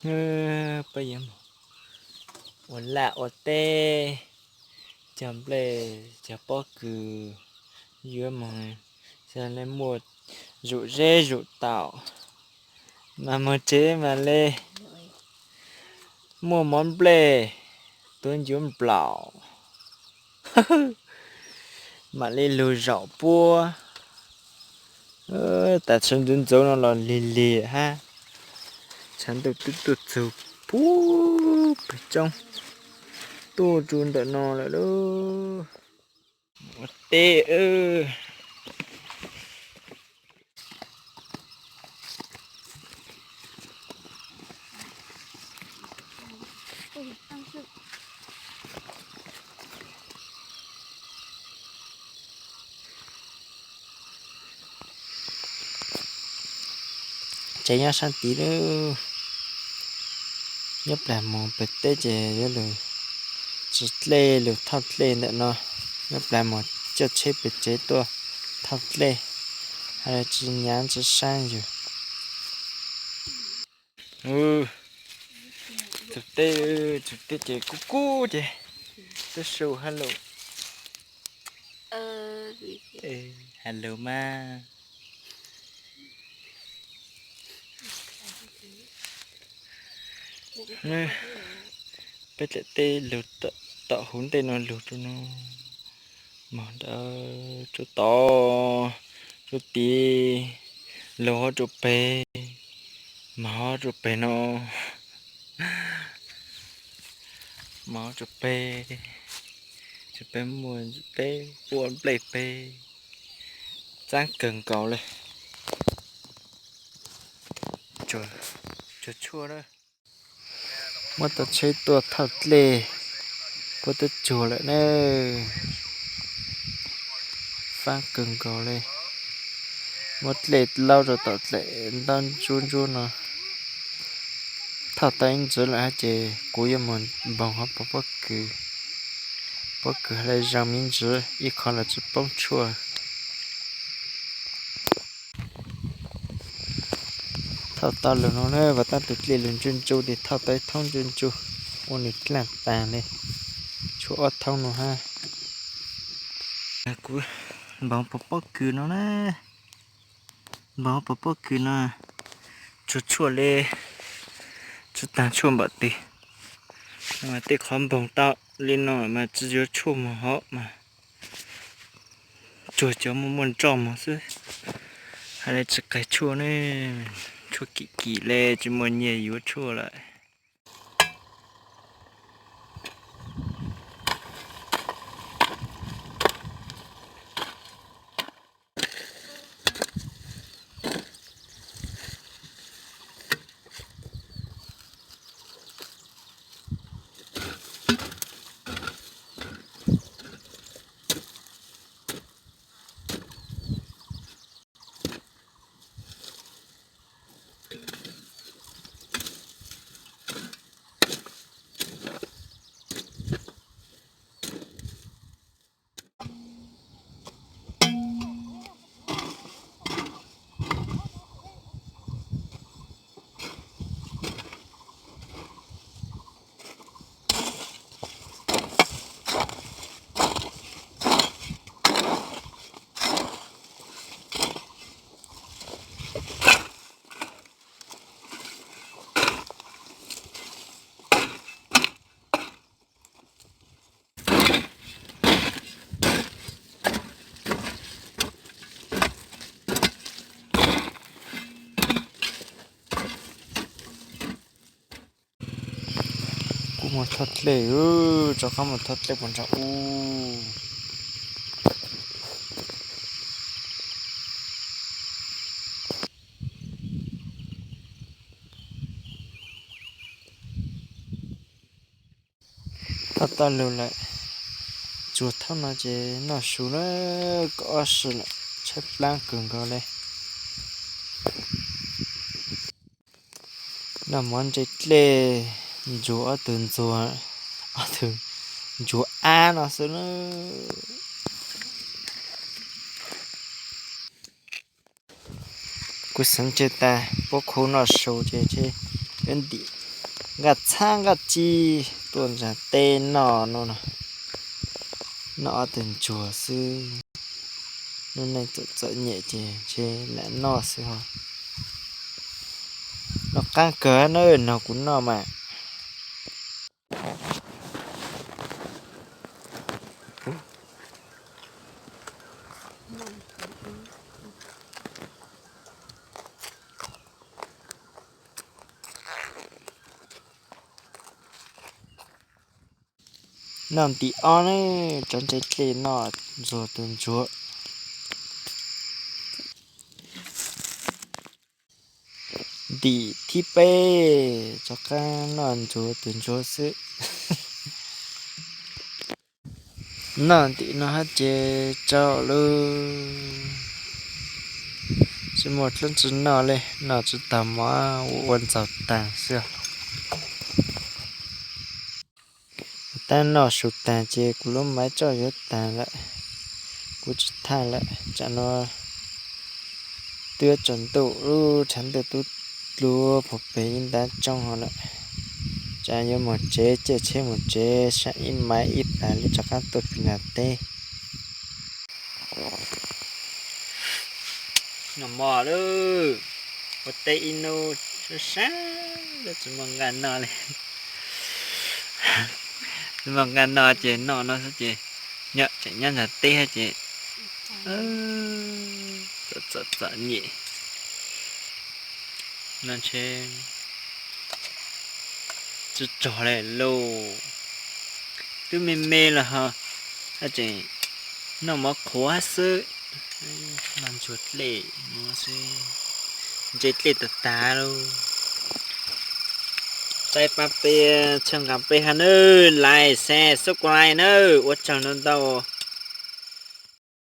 Peb yuav mus ua laj ua teb, cog nplej cog pob kws, yuav mus xyov le muaj zuj zeb zuj taum, mas mus tsev mas le muaj mov nplej tuav ncuav nplaum, mam li lug zaum puab. Tas tshav ntxuv ntxuv no los lig lig hab, tshav ntuj twb tuaj txug puag pem roob, tuaj txug ntawm no lawm lauj. Ua teb. Tsev nyob sab tid lawm. Nyob plag mus pem teb ces yuav lug tsis dlej, lug thauj dlej ntawm no. Nyob plag mus coj tsheb pem tsev tuaj thauj dlej, hab tsis nyav tsis saib yus. Txug teb, txug teb ces kub kub ces twb su hab lug. Hab lug mas. Peb dlaim teb lug tom huv ntej no lug rua no, mog ntawd rua tod, rua tid, lug rua peg, mog rua peg no, mog rua peg, rua peg muaj teb puab nplej peg, txaab kawg nkaus le. Tsuag tshuaj na. Muab tau tsheb tuaj thauj dlej, puab twb tsuag lawm na. Faab kawg nkaus le. Muab dlej laub rau tom dlaim ntaub ntsuab ntsuab no. Thauj tau ib ntsis lawm hab ces kuv yuav mus npoog hov pov pob kws. Pob kws hab le zoo me ntsis, ib qho los tsis poob tshuaj. Thauj tau lug no na, vas tab tug dlej lug ntsuj ntsuj tes thauj tau ib thoob ntsuj ntsuj, ua nws dlaaj taag le. Tshuav ob thoob no hab. Kuv npoog pov pob kws no na, npoog pov pob kws no, tsuag tshuaj le, tsi taag tshuaj npaum twg. Tej qhov npoog tau le no mas tsi yuav tshuaj moog hov mas, tsuag cov muaj muaj nroj moog xwb, hab le tsi qag tshuaj ne, tshuaj kim kim le tsi muaj nyiaj yuav tshuaj lawm. Kuv mus thauj dlej, rov qab mus thauj dlej puag nrag ub. Thauj tau lug lawm, tsuag thoob no ces noj su na, kaum ob si lawm, tshaib plab kawg nkaus le. Noj mov ntse dlej, ntsuag ob tug ntsuag, ob tug ntsuag ab no xwb na. Kuv xeev tseg tas, puab khu noj su ces tseg yuav ntim Nqaj txhab nqaj ci tuaj ntsaig teb noj no, noj ob tug ntsuag xwb. Lub neej txom txom nyem ces ntshe lam noj xwb ho. Noj qab kawg na, nrog kuv noj mas. Noj ntim ob ne, tso ntse dlej noj ntxuag tus ntsuag. Ntim thib peb, rov qab noj ntxuag tus ntsuag xwb. Noj ntim no hab ces tsau lawm. Tsis muaj dlaab tsi noj li, noj tsis tag mov ua ua ntxaug taag xwb. Tab noj su taag ces kuv lub maiv tsoj yuav taag lawm, kuv tsis thaij lawm. Tsam no twb tsaus ntuj, lub tshav ntuj tub dluav puag pem ib ntab tsoob hov lawm. Tsam yuav moog tsev, caij tsheb moog tsev, saib ib maiv ib plag lub rov qaab tuaj pem nram teb. Noj mov lawm, ua teb ib hnub sab sab, tsis muaj nqaj noj li. Tsis muaj nqaj noj ces noj no xwb ces, nyob tseem nyob nram teb ces txom txom nyem no ntshe tsis tsog li lauj. Twb me me los ho, tseem noj mov qhuav xwb. Noj ntsuag dlej no xwb, ntse dlej tag tag lauj. Saib pab peb, txhawb nqa peb hab nawb, like, share, subscribe nawb, ua tsaug ntau ntau.